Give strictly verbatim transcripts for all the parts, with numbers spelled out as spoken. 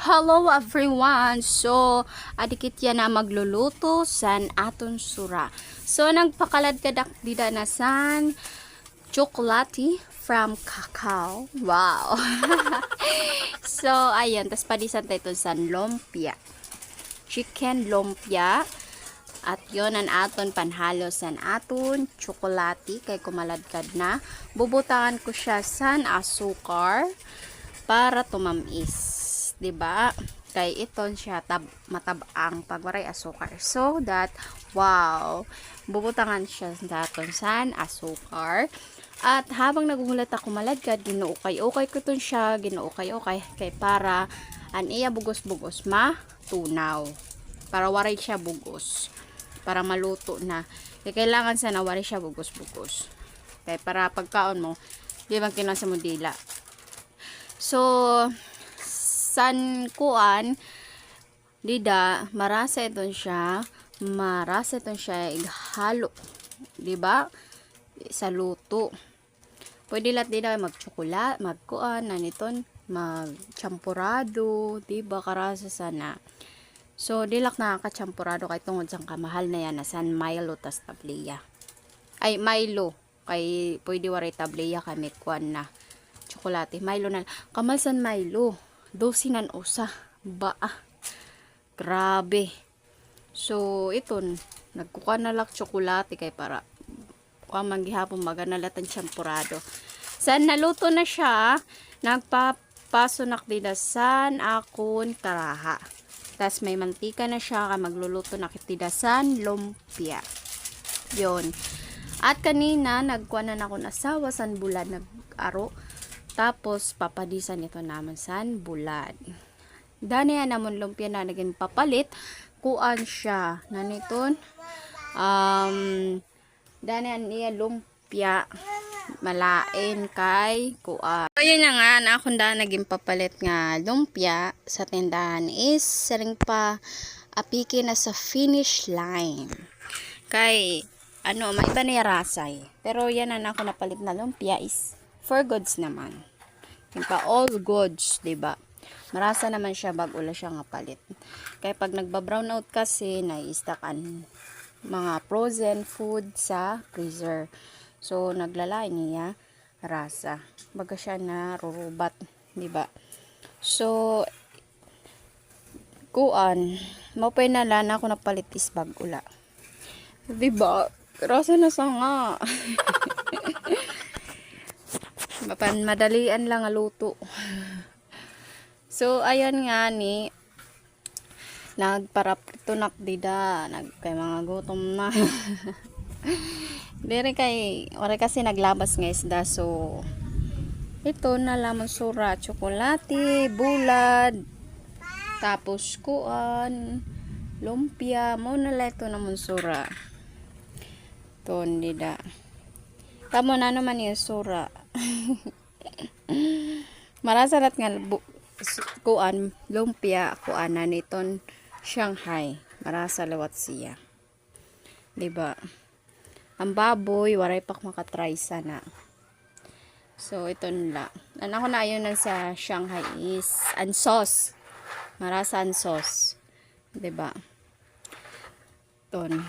Hello everyone! So, adi kita na magluluto san aton sura. So, nagpakaladkad ak dida na san chocolate from cacao. Wow! So, ayun. Tas padisan ta iton san lumpia. Chicken lumpia. At yon an aton panhalo san aton tsokolate kay kumaladkad na. Bubutangan ko siya san asukar para tumam-is, di ba? Kay iton siya tab-, matab-ang pag waray asukar. So that, wow, bubutangan siya sa aton san asukar. At habang naghuhulat ako maladkad, ginuukay-ukay ko iton siya, ginuukay-ukay kay para an iya bugos-bugos ma tunaw. Para waray siya bugos. Para maluto na. Kay kailangan sana waray siya bugos-bugos. Kay para pagkaon mo, di ba kinuha sa mo dila. So, san kuan, dida, marasa iton siya, marasa iton siya ighalo. Di ba? Sa luto. Pwede la dida magtsokola-, magkuan, naniton, magtsampurado, di ba, karasa sana. So, dila ak nakakatsampurado kay tungod san kamahal na yana san Milo tas tabliya. Ay, Milo. Kay pwede waray tabliya kay may kuan na. Tsokolate. Milo na. Kamahal san Milo. Dose nan usa. Ba, ah. Grabe. So, iton, nagkukuha na la ak tsokolate kay para kuha man gihapon, magana la it an tsampurado. San naluto na siya, nagpapaso na ak dida san akon karaha. Tas may mantika na siya, kay magluluto na ak dida san lumpia. Yon. At kanina, nagkuha na an akon asawa san bulad, nag-aro. Tapos, papadisan iton namon san bulad. Dani an amon lumpia na nagin papalit, kuan siya, naniton, um, dani an iya lumpia, malain kay kuan. So, yun na nga, an akon daan nagin papalit nga lumpia sa tindahan is siring pa apiki na sa finish line. Kay, ano, may iba na iya rasa eh. Pero yana an akon napalit na lumpia is for goods naman. Yung pa all goods, di ba? Marasa naman siya, bag-o la siya nga palit. Kay pag nagba-brown out kasi, nai-stuck an mga frozen food sa freezer. So, naglalain niya rasa. Baga siya narurubat, di ba? So, kuan, maupay na la an akon napalit is bag-o la. Di ba? Rasa na sanga. Mapan madalian la nga luto. So, ayan ngani, nagparaprito na ak dida, nag-, kay mga gutom na. Diri kay, waray kasi naglabas nga isda, so, ito na la amon sura, tsokolate, bulad, tapos kuan, lumpia, mao na la ito namon sura. Ton dida. Kamo, nano man iyo sura? Marasa la it nga bu-, s-, kuan, lumpia, kuan, naniton Shanghai. Marasa liwat siya. Di ba? An baboy, waray pa ak maka-try sana. So, iton la. An akon naayunan sa Shanghai is an sauce. Marasa an sauce. Di ba? Ton.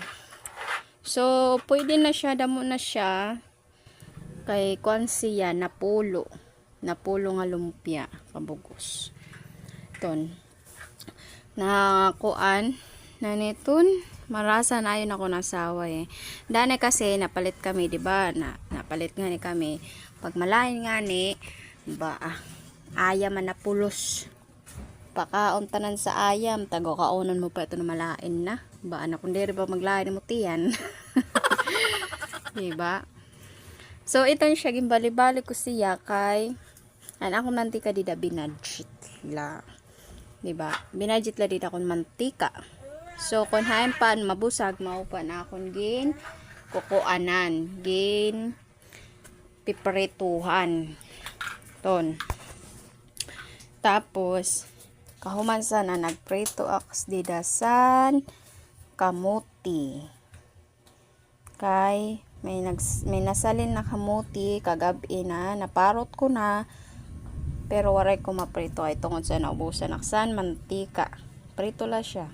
So, pwede na siya, damo na siya. Kay kuan siya, napulo. Napulo nga lumpia, kabugos. Ton. Na kuan, naniton, marasa na ayon ako nasawa eh. Dani kasi, napalit kami, di ba? Na, napalit ngani kami. Pag malain ngani, ba, ah, ayam man napulos. Pakaon tanan sa ayam, tago kaonon mo pa ito na malain na. Ba, anak, kung diri ba maglain mo tiyan? Di ba? So, ito siya, ginbali-bali ko siya kay, an akon mantika dida binadjit la. Di ba? Binadjit la dida akon mantika. So, kung hain pa an mabusag, mao pa an akon gin kukuanan. Gin piprituhan. Ton. Tapos, kahuman sana nagprito ak dida san kamote. Kay, may nags-, may nasalin na kamote, kagab-i na, naparot ko na. Pero waray ko maprito ay tungod sa naubusan ak san mantika. Prito la siya.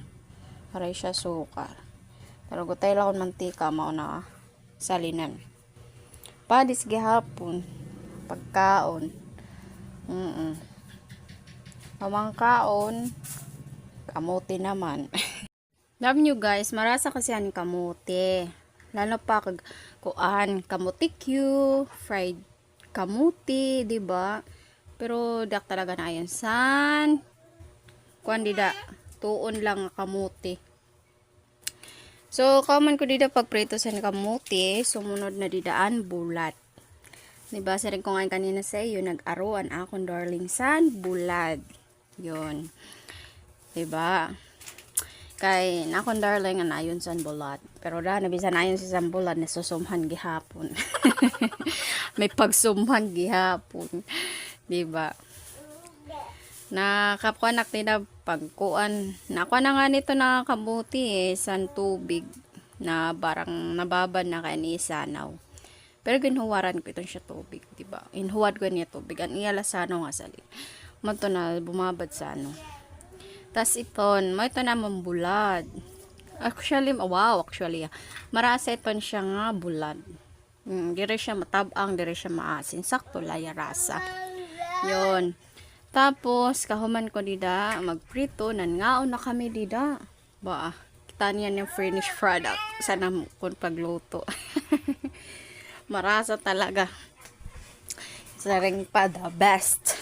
Waray siya sukar. Pero gutay la kon mantika, mao na salinan. Padis gihapon. Pagkaon. Mm-mm. Pamangkaon, kamote naman. Alam niyo guys, marasa kasi an kamote. Lalo pa kag kuan, kamote Q, fried kamote, di ba? Pero di ak talaga naayon san kuan dida, tuon lang nga kamote. So, kahuman ko dida pagprito san kamote, sumunod na dida an bulad. Di ba, siring ko nga kanina sa iyo, nag-aro an akon darling san bulad. Yun. Di ba? Kay, an akon darling, an ayon san bulad. Pero da, na bisan ayon siya san bulad, nasusumhan gihapon. May pagsumhan gihapon. Di ba? Nakakuan ak dida pagkuan. Nakuan na ngani ito nga kamote, eh, san tubig na parang nababad na kay naisanaw. Pero ginhuwaran ko iton siya tubig, di ba? Ginhuwad ko niya tubig. An iya la sanaw nga salin. Mao ito na bumabad sanaw. Tas iton, mao ito namon bulad. Actually, wow, actually, ah. Marasa iton siya nga bulad. Mm, diri siya matab-ang, diri siya maasin. Sakto la iya rasa. Yun. Tapos, kahuman ko dida, magprito, nangaon na kami dida. Ba, kita niya yung finished product. Sana kun pagluto. Marasa talaga. Siring pa, the best.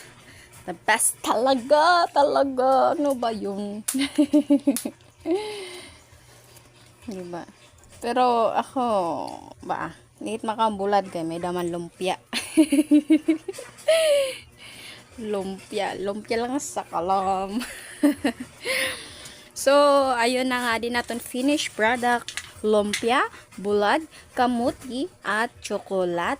The best talaga, talaga. Ano ba yun? Di ba? Pero ako, ba, nit makambulad kay may daman lumpia. Lumpia, lumpia lang sa kalam. So, ayun na nga, adi naton finished product. Lumpia, bulad, kamuti, at chocolate